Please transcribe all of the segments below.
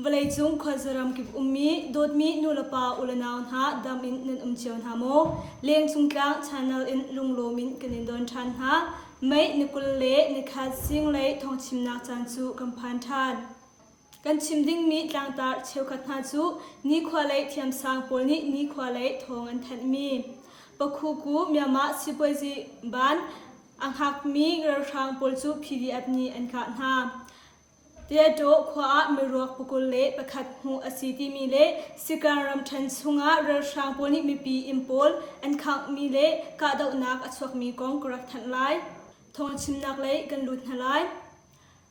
Vawleicung khuazaram kip ummi dawtmi nulepa ulenau hna dam in nan um cio hna maw? Lengcung tlang channel in lunglawm in kan in don ṭhan hna. May ni 20 le nikhat zinglei thawngchimnak caan cu kan phan ṭhan. Kan chim dingmi tlangtar cheukhat hna cu nikhua lei thiamsang pawl nih nikhua lei thawng an thanhmi. Pakhuku Myanmar sipuaizi ban a hngakmi ralhrang pawl cu PDF nih an kah hna. Tiataw khua ah miruak pakul le pakhat hmuh a si timi le Sikan ramṭhen chungah ralhrang pawl nih mipi inn pawl an khanghmi le kahdohnak a chuakmi kong ka rak thanh lai. Thawngchimnak lei kan lut hna lai.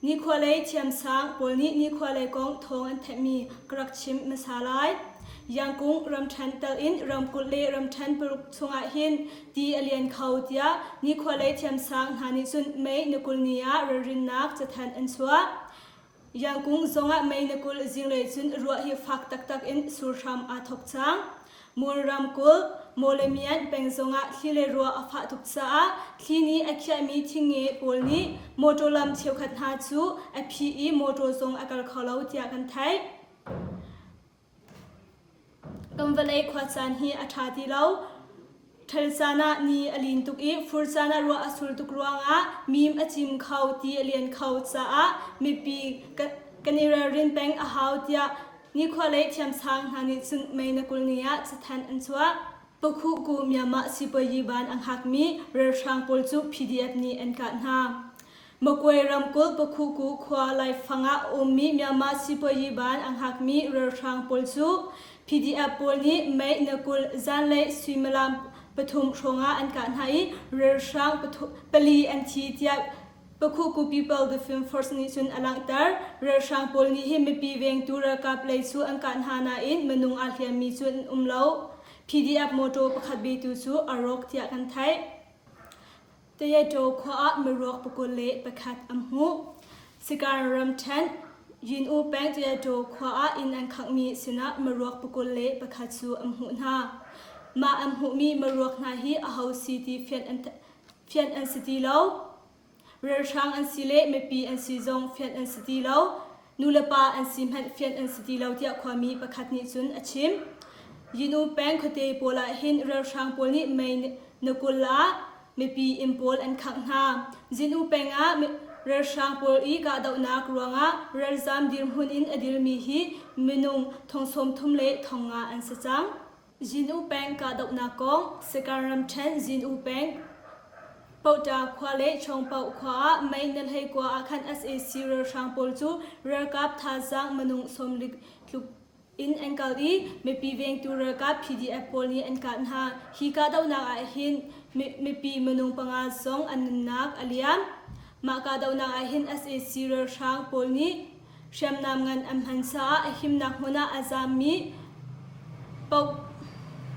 Nikhua lei thiamsang pawl nih nikhua lei kong thawng an theihmi ka rak chim hmasa lai. Yangkung ramṭhen tal in ramkulh le ramṭhen paruk chungah hin ti a lian kho tiah nikhua lei thiamsang hna nih cun May ni 20 ni ah ralrinnak cathanh an chuah. Yangkung zongah May ni 20 zinglei cun ruah hi fak taktak in sur hram aa thawk cang. Mon ramkulh, Mawlamian peng zongah thli le ruah a fah tuk caah thli nih a khiahmi thingnge pawl nih motor lam cheukhat hna cu a phih i motor zong a kal kho lo tiah kan theih. Kan vawlei khuacaan hi a ṭha ti lo. Ṭhal caan ah ni a lin tuk i fur caan ah ruah a sur tuk ruangah mim a cim kho, ti a lian kho caah mipi kan i ralrin peng a hau tiah nikhua lei thiamsang hna nih cun May na 20 ni ah cathanh an chuah. Pakhuhku Myanmar sipuayi ban a hngakmi ralhrang pawl cu PDF nih an kah hna. Magway ramkulh Pakhuhku khua laifang ah a ummi Myanmar sipuayi ban a hngakmi ralhrang pawl cu PDF pawl nih May na 20 zanlei suimilam pathum hrawngah an kah hna i ralhrang pali an thi tiah Pakhuhku People Defence Force nih cun a langhter. Ralhrang pawl nih hin mipi vengtu ralkap lei cu an kah hna nain minung aa hliammi cu an um lo. PDF motor pakhat beitu cu a rawk tiah kan theih. Tayetaw khua ah miruak pakul le pakhat an hmuh. Sikan ramṭhen Yin-U peng Tayetaw khua ah inn an khanghmi sinah miruak pakul le pakhat cu an hmuh hna. Mah an hmuhmi miruak hna hi aho si ti fianh an si ti lo. Ralhrang an si le mipi an si zong fianh an si ti lo. Nulepa an si hmanh fianh an si ti lo tiah khuami pakhat nih cun a chim. Yinu peng khuate pawl ah hin ralhrang pawl nih mei na 20 ah mipi inn pawl an khangh hna. Zinu peng ah ralhrang pawl i kahdohnak ruangah ralzam dirhmun in a dirmi hi minung thong 30 le thong nga an si cang. Zinu peng kahdohnak kong Sagaing ramṭhen Zinu peng Pohta khua le Chawngpoh khua ah mei na 19 ah khan sac ralhrang pawl cu ralkap thazaang minung 40 tluk in an kal i mipi vengtu ralkap PDF pawl nih an kah hna. Hi kahdohnak ah hin mipi minung panga zong an nunnak a liam. Mah kahdohnak ah hin sac ralhrang pawl nih Hriamnam ngan an hman caah a himnak hmun ah a zaammi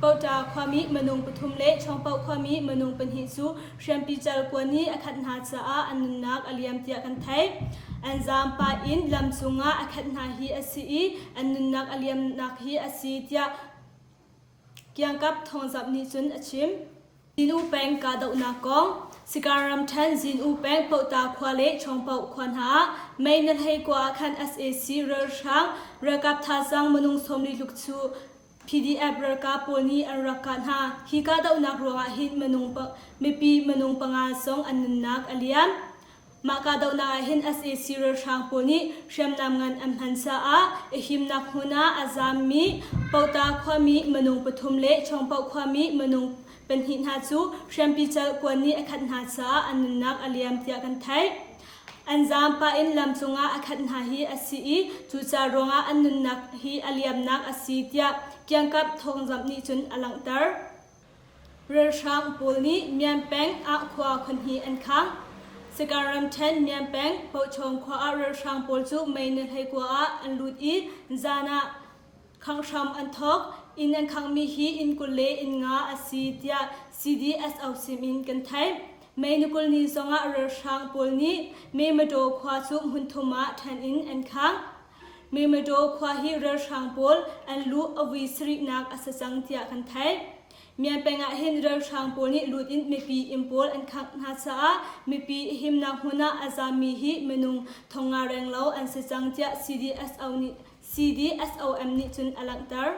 Pohta khuami minung pathum le Chawngpoh khuami minung pahnih cu hriampi cal kuan nih a khat hna caah an nunnak a liam tiah kan theih. An zaam pah in lam cungah a khat hna hi a si i an nunnak a liamnak hi a si tiah Kiangkap thawngzamh nih cun a chim. Zin-U peng kahdohnak kong Sikan ramṭhen Zin-U peng Pohta khua le Chawngpoh khua hna ah May ni 19 ah khan sac ralhrang ralkap thazaang minung 40 tluk cu PDF ralkap pawl nih an rak kah hna. Hi kahdohnak ruangah hin minung mipi minung panga zong an nunnak a liam. Mah kahdohnak ah hin sac ralhrang pawl nih hriamnam ngan an hman caah a himnak hmun ah a zaammi Pohta khuami minung pathum le Chawngpoh khuami minung pahnih hna cu hriampi cal kuan nih a khat hna caah an nunnak a liam tiah kan theih. An zaam pah in lam cungah a khat hna hi a si i cuca ruangah an nunnak hi a liamnak a si tiah kiangkap thawngzamh nih cun a langhter. Ralhrang pawl nih Myan peng ah khua khuahnih an khangh. Sagaing ramṭhen Myan peng Pohchawng khua ah ralhrang pawl cu mei ni 19 ah an lut i zan ah khangh hram an thawk. Inn an khanghmi hi inn 20 le inn nga a si tiah CDSO sim in kan theih. Mei ni 20 ni zongah ralhrang pawl nih Memadaw khua cu hmunthum ah ṭhen in an khangh. Memadaw khua hi ralhrang pawl an luh a vui sarihnak a si cang tiah kan theih. Myan peng ah hin ralhrang pawl nih lut in mipi inn pawl an khangh hna caah mipi himnak hmun ah a zaammi hi minung thong nga renglo an si cang tiah CDSO nih. CDSOM nih cun a langhter.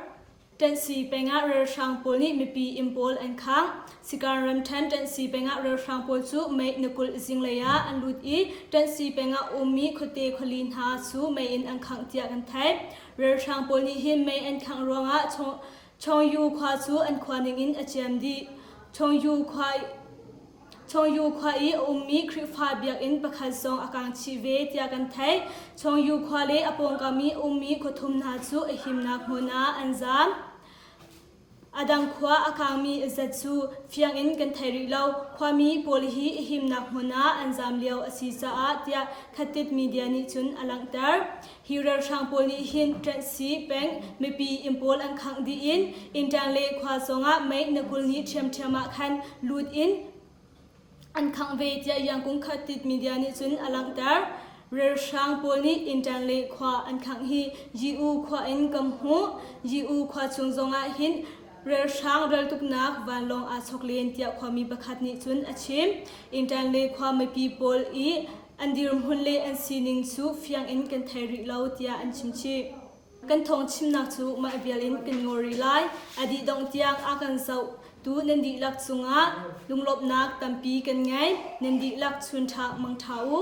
Ṭanhsi peng ah ralhrang pawl nih mipi inn pawl an khangh. Sikan ramṭhen Ṭanhsi peng ah ralhrang pawl cu mei na kulh zinglei ah an lut i Ṭanhsi peng ah ummi khuate khuali hna cu mei in an khangh tiah kan theih. Ralhrang pawl nih hin mei an khangh ruangah Chongyu khua cu an khua ningin a ciam dih. Chongyu khua Chongyu khua i a ummi Khrihfa biakinn pakhat zong a kang chih ve tiah kan theih. Chongyu khua le a pawngkam i a ummi khuathum hna cu a himnak hmun ah an zaam. A dang khua a kangmi zat cu fiang in kan thei rih lo. Khuami pawl hi a himnak hmun ah an zaam lio a si caah tiah Khatit media nih cun a langhter. Hi ralhrang pawl nih hin ṭanhsi peng mipi inn pawl an khangh dih in innṭang le khua zongah mei na kul ni ṭhiamṭhiam ah khan lut in an khangh ve tiah Yangkung Khatit media nih cun a langhter. Ralhrang pawl nih innṭang le khua an khangh hi Yi-U khua in kan hmuh. Yi-U khua chung zongah hin ralhrang raltuknak vanlawng aa chok len tiah khuami pakhat nih cun a chim. Innṭang le khua mipi pawl i An dirhmun le an sining cu fiang in kan thei rih lo tiah an chim chih. Kan thawng chimnak cu mah vial in kan ngol rih lai. A dih dongh tiang a kan zohtu nan dihlak cungah lunglawmhnak tampi kan ngei. Nan dihlak chun ṭha mangṭha u.